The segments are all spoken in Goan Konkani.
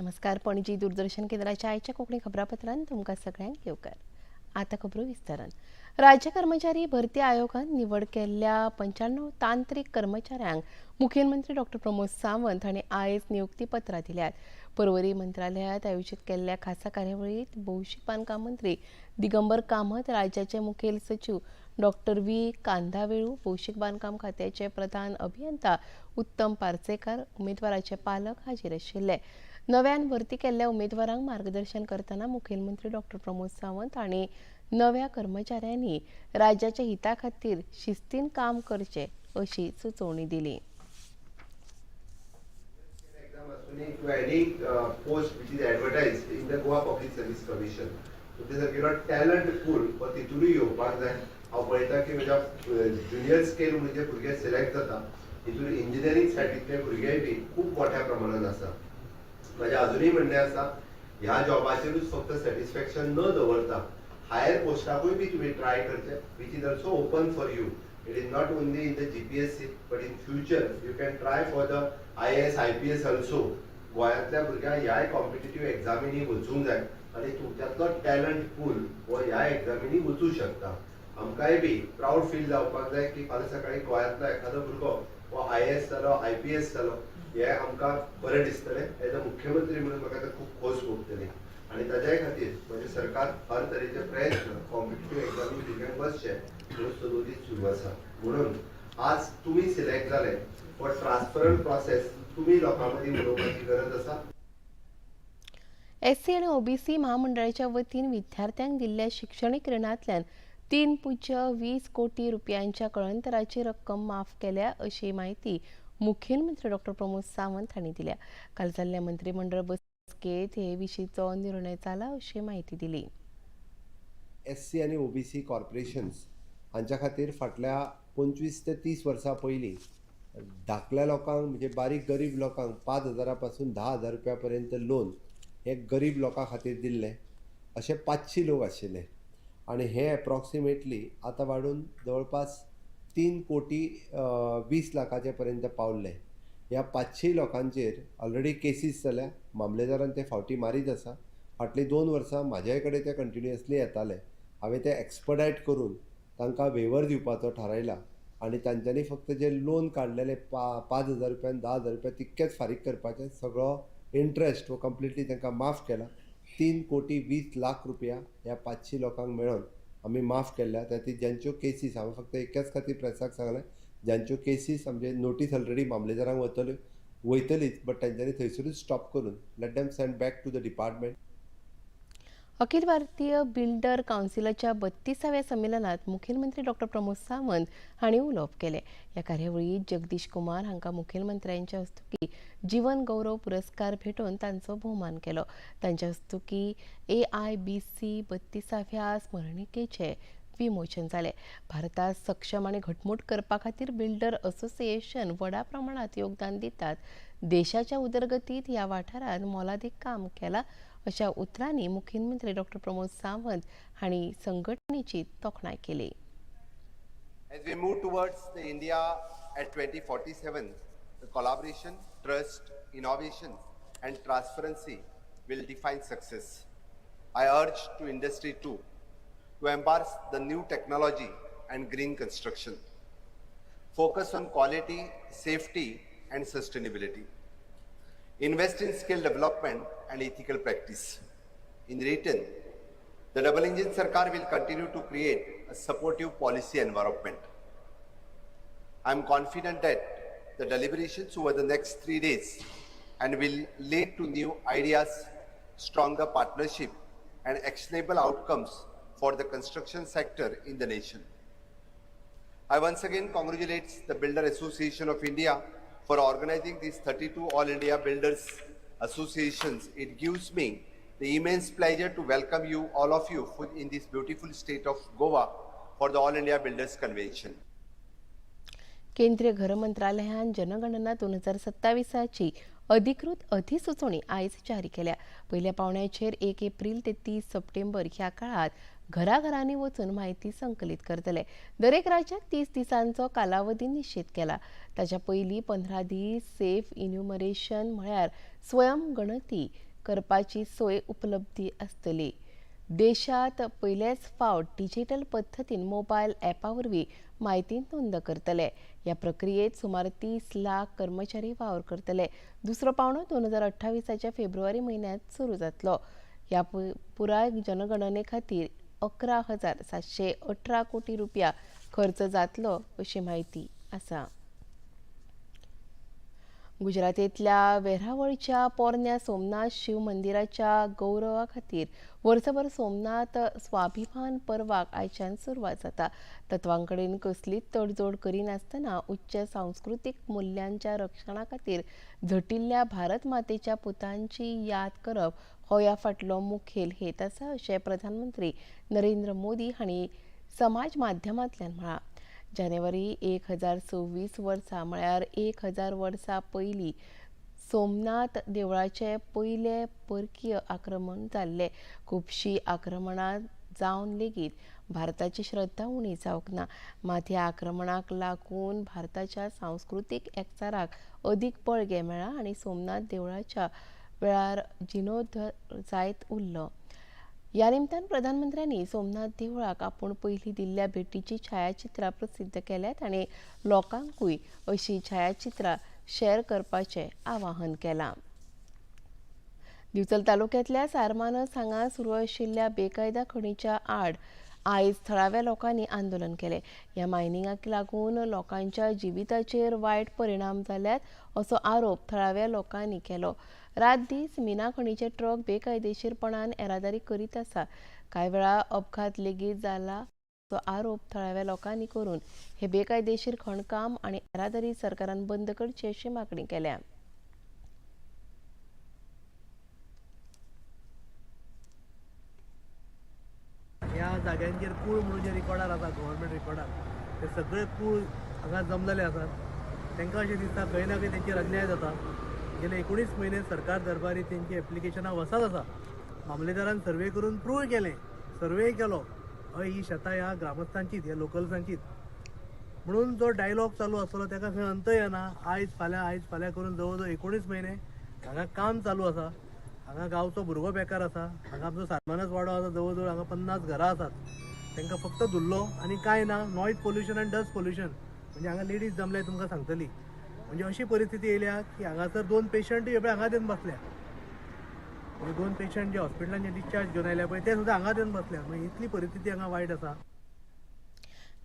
नमस्कार. पणजी दूरदर्शन केंद्राच्या आयच्या कोंकणी खबरापत्रांत तुमकां सगळ्यांक येवकार. आतां खबरो विस्तारान. राज्य कर्मचारी भरती आयोगान निवड केल्ल्या 95 तांत्रीक कर्मचाऱ्यांक मुखेलमंत्री डॉक्टर प्रमोद सावंत हांणी आयज नियुक्ती पत्रां दिल्यात. पर्वरी मंत्रालयात आयोजीत केल्ल्या खासा कार्यावळीत भौशीक बांदकाम मंत्री दिगंबर कामत, राज्याचे मुखेल सचीव डॉक्टर व्ही कांदावेळू, भौशीक बांदकाम खात्याचे प्रधान अभियंता उत्तम पार्सेकर, उमेदवाराचे पालक हाजीर आशिल्ले. नव्यान भरती केल्ल्या उमेदवारांक मार्गदर्शन करतना मुखेलमंत्री डॉक्टर प्रमोद सावंत हांणी नव्या कर्मचाऱ्यांनी राज्याच्या हिता खातीर शिस्तीन काम करचें अशी सुचोवणी दिली. Exam आसूनी to any post which is advertised in the Goa Public Service Commission. So ते सारकेलो टॅलंट पूल हो तितूनय येवपाक जाय. हांव पळयता की म्हज्या ज्युनियर स्केल म्हणजे भुरगे सिलेक्ट जाता, हितून इंजिनियरींग सायडींतले भुरगेय बी खूब मोठ्या प्रमाणान आसा. म्हजें अजुनूय म्हणणें आसा, ह्या जॉबाचेरूच फक्त सॅटिस्फॅक्शन न दवरता हायर पोस्टाकूय बी तुमी ट्राय करचें, which is also open for you. It is not only in the GPSC, but in future you can try for the IAS, IPS also. गोंयांतल्या भुरग्यांक ह्याय कॉम्पिटेटीव एग्जामीनी वचूंक जाय आनी तुमच्यांतलो टॅलंट पूल हो ह्या एग्जामीनी वचूं शकता. आमकांय बी प्रावड फील जावपाक जाय की फाल्यां सकाळीं गोंयांतलो एखादो भुरगो हो आयएएस जालो, आयपीएस जालो, हें आमकां बरें दिसतलें. एज अ मुख्यमंत्री म्हणून म्हाका तें खूब खोस भोगतली आनी ताज्याय खातीर म्हजें सरकार हर तरेचे प्रयत्न कॉम्पिटेटीव एग्जामीन भुरग्यांक बसचे म्हणून सदोदीत सुरू आसा. म्हणून आज तुमी सिलेक्ट जाले, हो ट्रान्सपरंट प्रोसेस तुमी लोकां मदीं उलोवपाची गरज आसा. एससी आनी ओबीसी महामंडळाच्या वतीन विद्यार्थ्यांक दिल्ल्या शिक्षणीक रिणांतल्यान 3.20 कोटी रुपयांच्या कळंतराची रक्कम माफ केल्या, अशी म्हायती मुखेलमंत्री डॉक्टर प्रमोद सावंत हांणी दिल्या. काल जाल्ल्या मंत्रीमंडळ बसकेत हे विशींचो निर्णय जाला, अशी म्हायती दिली. एससी आनी ओबीसी कॉर्पोरेशन्स हांच्या खातीर फाटल्या 25 ते 30 वर्सां पयलीं धाकल्या लोकांक, म्हणजे बारीक गरीब लोकांक 5 हजारा पासून 10,000 रुपया पर्यंत लोन हे गरीब लोकां खातीर दिल्लें. अशे 500 लोक आशिल्ले आनी हे एप्रॉक्सिमेटली आतां वाडून जवळपास 3 कोटी 20 लाखाचे पर्यंत पावल्ले. ह्या 500 लोकांचेर ऑलरेडी केसीस जाल्या. मामलेदारान ते फावटी मारीत आसा. फाटलीं 2 वर्सां म्हाज्याय कडेन ते कंटिन्युअसली येताले. हांवें ते एक्सपडायट करून तांकां वेवर दिवपाचो थारायला आनी तांच्यांनी फक्त जे लोन काडलेले 5,000 रुपया, 10,000 रुपया, तितकेच फारीक करपाचे. सगळो इंट्रस्ट हो कंप्लिटली तांकां माफ केला. 3 कोटी 20 लाख रुपया ह्या 500 लोकांक मेळोन आमी माफ केल्ल्या. त्या खातीर ज्यांच्यो केसीस, हांवें फक्त एकाच खातीर प्रेसाक सांगलें, ज्यांच्यो केसीस आमचे नोटीस ऑलरेडी मामलेदारांक वतल्यो, वयतलीच, बट तांच्यांनी थंयसरूच स्टॉप करून let them send back to the department. Akhil Bharatiya builder कावन्सिलाच्या 32व्या संमेलनात मुखेलमंत्री डॉक्टर प्रमोद सावंत हांणी उलोवप केलें. ह्या कार्यावळीत जगदीश कुमार हांकां मुखेलमंत्र्यांच्या हस्तुकीं जीवन गौरव पुरस्कार भेटोवन तांचो भोवमान केलो. तांच्या हस्तुकीं एआयबीसी 32व्या स्मरणिकेचें विमोचन जालें. भारतात सक्षम आनी घटमूट करपा खातीर बिल्डर असोसिएशन व्हडा प्रमाणात योगदान दितात. देशाच्या उदरगतीत ह्या वाठारांत मोलादीक काम केलां, अशा उतरांनी मुखेलमंत्री डॉक्टर प्रमोद सावंत हांणी संघटनेची तोखणाय केली. As we move towards the India at 2047, the collaboration, trust, innovation, and transparency will define success. I urge to industry too to embrace the new technology and green construction. Focus on quality, safety, and sustainability. Invest in skill development and ethical practice. In return, the double engine Sarkar will continue to create a supportive policy environment. I am confident that the deliberations over the next 3 days and will lead to new ideas, stronger partnership, and actionable outcomes for the construction sector in the nation. I once again congratulate the Builder Association of India for organizing these 32 All India Builders Associations. It gives me the immense pleasure to welcome you, all of you, in this beautiful state of Goa for the All India Builders Convention. केंद्रीय घर मंत्रालयान जनगणना 2027ची अधिकृत अधिसुचोवणी आयज जारी केल्या. पयल्या पावंड्याचेर 1 एप्रील ते 30 सप्टेंबर ह्या काळात घराघरांनी वचून म्हायती संकलीत करतले. दरेक राज्यात 30 दिसांचो कालावधी निश्चित केला. ताच्या पयलीं 15 दीस सेल्फ इन्युमरेशन, म्हळ्यार स्वयं गणती. करपाची सोय उपलब्धी आसतली. देशांत पयलेच फावट डिजिटल पद्दतीन मोबायल ॲपा वरवीं म्हायती नोंद करतले. ह्या प्रक्रियेत सुमार 30 लाख कर्मचारी वावर करतले. दुसरो पावंडो 2028 फेब्रुवारी म्हयन्यांत सुरू जातलो. ह्या पुराय जनगणने खातीर 11,718 कोटी रुपया खर्च जातलो अशी म्हायती आसा. गुजरातेंतल्या वेरावळच्या पोरण्या सोमनाथ शिव मंदिराच्या गौरवा खातीर वर्सभर सोमनाथ स्वाभिमान पर्वाक आयच्यान सुरवात जाता. तत्वांकडेन कसलीच तडजोड करिनासतना उच्च सांस्कृतीक मुल्यांच्या रक्षणा खातीर झटिल्ल्या भारत मातेच्या पुतांची याद करप हो ह्या फाटलो मुखेल हेत आसा अशें प्रधानमंत्री नरेंद्र मोदी हांणी समाज माध्यमांतल्यान म्हळां. जानेवारी 1026 वर्सा म्हळ्यार 1000 वर्सां पयलीं सोमनाथ देवळाचें पयलें परकीय आक्रमण जाल्लें. खुबशीं आक्रमणां जावन लेगीत भारताची श्रद्धा उणी जावंक ना. मात ह्या आक्रमणाक लागून भारताच्या सांस्कृतीक एकचाराक अदीक बळगें मेळ्ळां आनी सोमनाथ देवळाच्या वेळार जिर्णोद्धार जायत उरलो. ह्या निमतान प्रधानमंत्र्यांनी सोमनाथ देवळाक आपूण पयलीं दिल्ल्या भेटीची छायाचित्रां प्रसिद्ध केल्यात आनी लोकांकूय अशी छायाचित्रां शेअर करपाचें आवाहन केलां. दिवचल तालुक्यांतल्या सारमानस हांगा सुरू आशिल्ल्या बेकायदा खणीच्या आड आयज थळाव्या लोकांनी आंदोलन केलें. ह्या मायनिंगाक लागून लोकांच्या जिविताचेर वायट परिणाम जाल्यात असो आरोप थळाव्या लोकांनी केलो. रात दीस मिना खणीचे ट्रक बेकायदेशीरपणान येरादारी करीत आसा. कांय वेळा अपघात लेगीत जाला असो आरोप थळाव्या लोकांनी करून हे बेकायदेशीर खणकाम आनी येरादारी सरकारान बंद करची अशी मागणी केल्या. ह्या जाग्यांचेर कूळ म्हणून जे रिकॉर्डार आसा, गव्हर्मेंट रिकॉर्डार, ते सगळे कूळ हांगा जमलेले आसात. तांकां अशें दिसता खंय ना खंय तेंचेर अन्याय जाता. गेले 19 म्हयने सरकार दरबारी तेंची एप्लिकेशनां वचत आसा. मामलेदारान सर्वे करून प्रूव केलें, सर्वे केलो, हय ही शेतां ह्या ग्रामस्थांचीच, ह्या लोकल्सांचीच म्हणून जो डायलॉग चालू आसलो ताका खंय अंत येना. आयज फाल्यां आयज फाल्यां करून जवळ जवळ 19 म्हयने हांगा काम चालू आसा. हांगा गांवचो भुरगो बेकार आसा. हांगा आमचो सारमानस वाडो आसा, जवळ जवळ हांगा 50 घरां आसात. तांकां फक्त धुल्लो आनी कांय ना. नॉयज पोल्युशन आनी डस्ट पोल्युशन म्हणजे हांगा लेडीज जमल्या तुमकां सांगतली. म्हणजे अशी परिस्थिती येयल्या की हांगासर 2 पेशंटूय पळय हांगाच येवन बसल्या. म्हणजे 2 पेशंट जे हॉस्पिटलान जे डिस्चार्ज घेवन आयल्या पळय ते सुद्दां हांगाच येवन बसल्या. म्हणजे इतली परिस्थिती हांगा वायट आसा.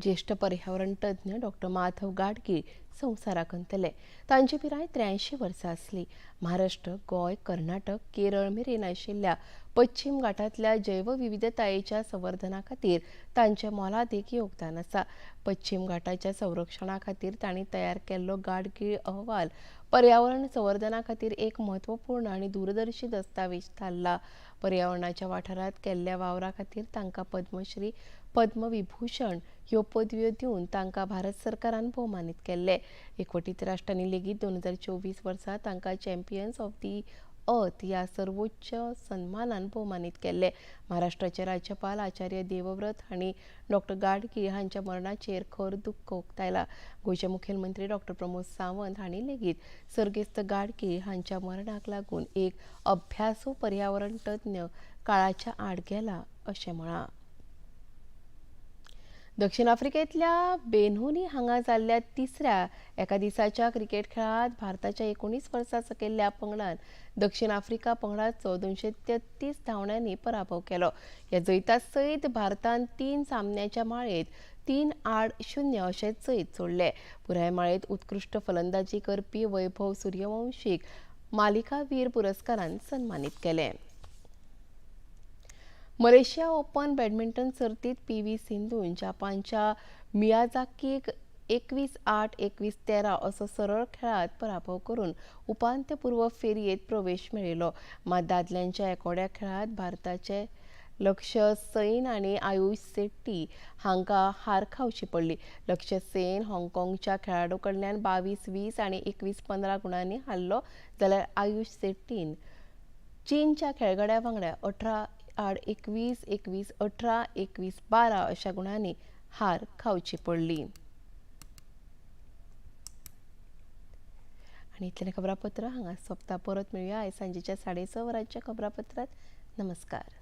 ज्येष्ठ पर्यावरण तज्ञ डॉक्टर माधव गाडगीळ संवसाराक अंतले. तांची पिराय 83 वर्सां आसली. महाराष्ट्र, गोंय, कर्नाटक, केरळ मेरेन आशिल्ल्या पश्चिम घाटांतल्या जैवविविधतायेच्या संवर्धना खातीर तांचें मोलादीक योगदान आसा. पश्चिम घाटाच्या संरक्षणा खातीर तांणी तयार केल्लो गाडगीळ अहवाल पर्यावरण संवर्धना खातीर एक म्हत्वपूर्ण आनी दूरदर्शी दस्तावेज थारला. पर्यावरणाच्या वाठारांत केल्ल्या वावरा खातीर तांकां पद्मश्री, पद्मविभूषण ह्यो पदव्यो दिवन तांकां भारत सरकारान भोवमानीत केल्ले. एकवटीत राष्ट्रांनी लेगीत 2024 वर्सा तांकां चॅम्पियन्स ऑफ the अर्थ ह्या सर्वोच्च सन्मानान भोवमानीत केल्ले. महाराष्ट्राचे राज्यपाल आचार्य देवव्रत हांणी डॉक्टर गाडगीळ हांच्या मरणाचेर खर दुख्ख उक्तायला. गोंयचे मुखेलमंत्री डॉक्टर प्रमोद सावंत हांणी लेगीत सर्गेस्त गाडगीळ हांच्या मरणाक लागून एक अभ्यासू पर्यावरण तज्ञ काळाच्या आड गेला अशें म्हळां. दक्षिण आफ्रिकेंतल्या बेनहोनी हांगा जाल्ल्या तिसऱ्या एका दिसाच्या क्रिकेट खेळांत भारताच्या 19 वर्सां सकयल्ल्या पंगडान दक्षिण आफ्रिका पंगडाचो 233 धांवड्यांनी पराभव केलो. ह्या जैता सयत भारतान 3 सामन्याच्या माळेंत 3-0 अशें जैत जोडलें. पुराय माळेंत उत्कृश्ट फलंदाजी करपी वैभव सूर्यवंशीक मालिकावीर पुरस्कारान सन्मानीत केलें. मलेशिया ओपन बॅडमिंटन सर्तीत PV सिंधून जापानच्या मियाझाकीक 21-8, 21-13 असो सरळ खेळांत पराभव करून उपांत्यपूर्व फेरयेंत प्रवेश मेळयलो. मात दादल्यांच्या एकोड्या खेळांत भारताचे लक्ष्य सेन आनी आयुष शेट्टी हांकां हार खावची पडली. लक्ष्य सेन हाँगकाँगच्या खेळाडू कडल्यान 22-20 आनी 21-15 गुणांनी हारलो, जाल्यार आयुष शेट्टीन चीनच्या खेळगड्या वांगडा 18-21, 21-18, 21-12 अशा गुणांनी हार खावची पडली. आनी इतलें खबरापत्र हांगा सोंपता. परत मेळुया आयज सांजेच्या 6:30 वरांच्या खबरापत्रांत. नमस्कार.